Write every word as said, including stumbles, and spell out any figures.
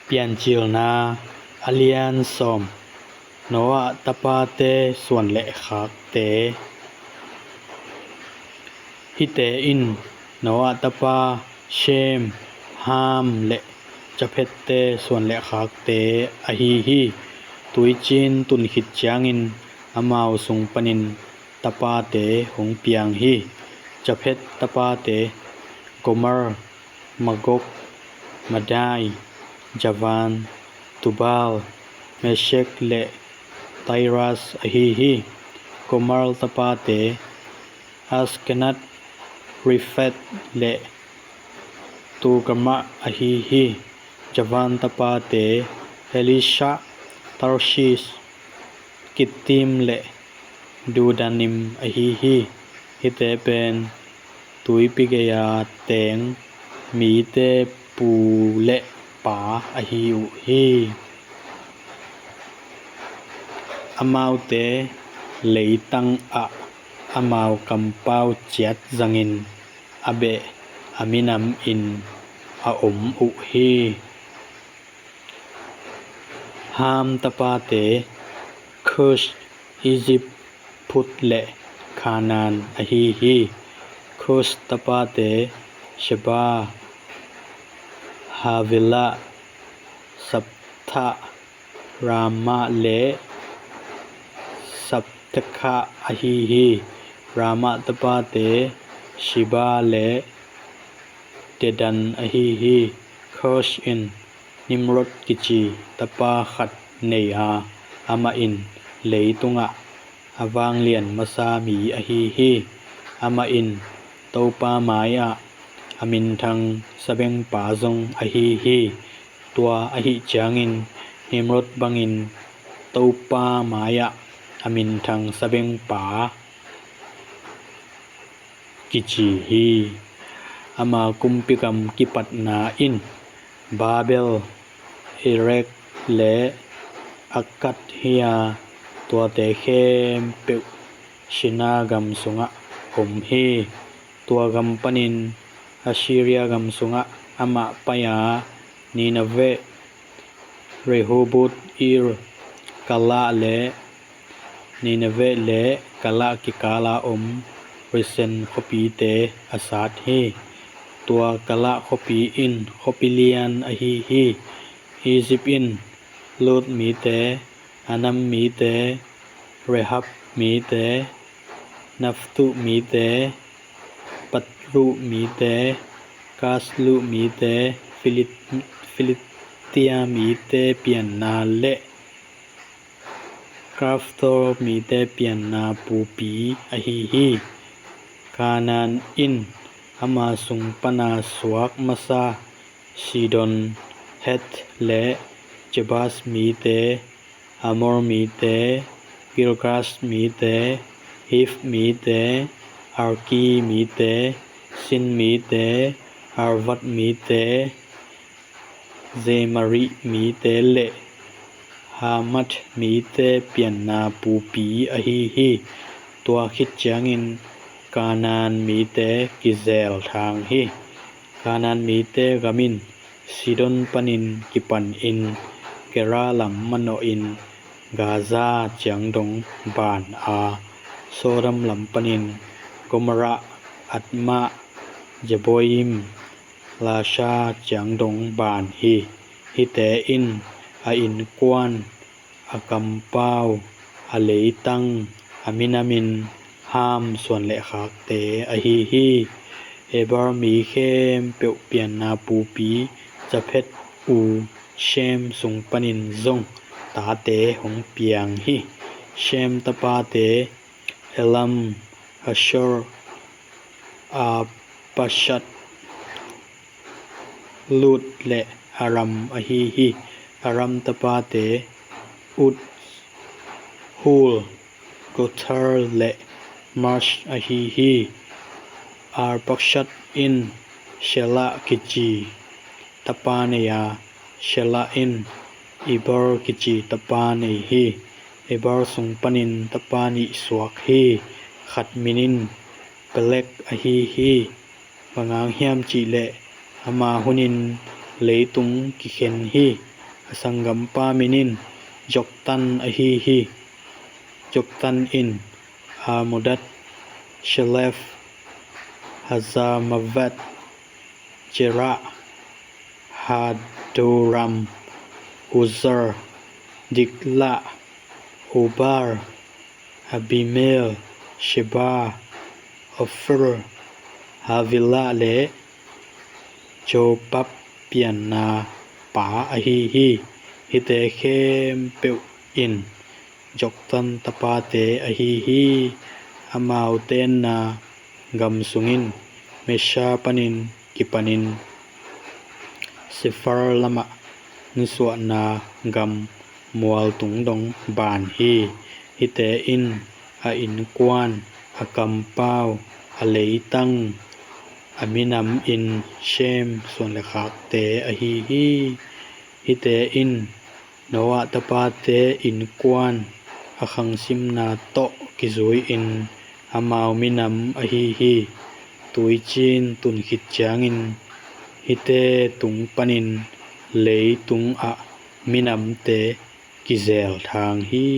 Piancilna a lian sawm. Noah tapate suan le khakte. Hihte in Noah tapa Shem, Ham le Japheth-te suan le khakte ahi hi. Tuiciin tun khit ciangin amau sung panin tapate hong piang hi. Japheth tapate Gomer, Magog, Madai, Javan, Tubal, Meshek le Tiras ahi hi. Gomer tapate Ashkenaz, Riphath le Togarmah ahi hi. Javan tapate Elishah, Tarshish, Kittim le Dodanim ahi hi. Hihte pen tuipi gei-a teng mite pu le pa ahi uh hi. Amaute leitang ah amau kampau ciat zangin a beh a minamin a om uh hi. Ham tapate Kush, Egypt, Put le Kanaan ahi hi. Kush tapate Sheba, Havilah, Sabtah, Raamah le Sabteka ahi hi. Raamah tapate Sheba le Dedan ahi hi. Kush in Nimrod kici tapa khat nei a, amah in leitungah a vanglian masa mi ahi hi. Amah in Topa mai-ah a minthang sabengpa zong ahi hi. Tua ahih ciangin Nimrod bangin Topa mai-ah a minthang sabengpa kici hi. Ama kumpigam kipatna in Babel, Erek le Akkad hi a, tuate khempeuh Shinar gam sungah om hi. Tua gam panin Assyria gam sungah amah pai a, Nineveh, Rehoboth Ir, Kalah le Nineveh le Kalah kikala om Resen khuapite a sat hi. Tua Kalah khuapi in khuapi lian ahi hi. Egypt in Lud mite, Anam mite, Rehab mite, Naphtuh mite, Pathru mite, Kasluh mite, Filit-, Filistia mite pianna le Kaftor mite pianna pupi ahi hi. Kanaan in ama sung pana suak masa Sidon, Heth le Jebus mite, Amor mite, Girgash mite, Hiv mite, Arki mite, Sin mite, Arvad mite, Zemari mite le Hamath mite pianna pupi ahi hi. Tua khit ciangin Kanaan mite kizel thang hi. Kanaan mite gam in Sidon panin kipanin Gerar lam manawhin Gaza ciangdong ban a, Sodom lam panin Gomorrah, Admah, Zeboiim, Lasha ciangdong ban hi. Hihte in a innkuan, a kampau, a leitang, a minamin Ham suan le khakte ahi hi. Eber mi khempeuh pianna pupi Japheth u Shem sung panin zong tate hong piang hi. Shem tapate Elam, Asshur, Arpakshad, Lud le Aram ahi hi. Aram tapate Uz, Hul, Gether le Mash ahi hi. Arpakshad in Shelah kici tapa nei a, Shelah in Eber kici tapa nei hi. Eber sung panin tapa nih suak hi. Khat min in Peleg ahi hi. Bang hang hiam cih leh ama hunin leitung kikhen hi. A sanggampa’ min in Joktan ahi hi. Joktan in Almodad, Shelef, Hazarmaveth, Jerah, Hadoram, Uzal, Diklah, Obal, Abimael, Sheba, Ofir, Havilah, le Jobab’ pianna pa ahi hi. Hihte khempeuh in Joktan’ tapate ahi hi. Amau’ tenna gam sung in Mesha panin kipanin Sefar lamah nisuahna gam mualtung dong ban hi. Hihte in a innkuan, a kam pau, a leitang, a minamin Shem’ suanlekhakte ahi hi. Hihte in Noah’ tapate’ innkuan a khangsimna tawh kizui-in amau’ minam ahi hi. Tuiciin tun khit ciangin hihte’ tung panin leitungah minamte kizelthang hi.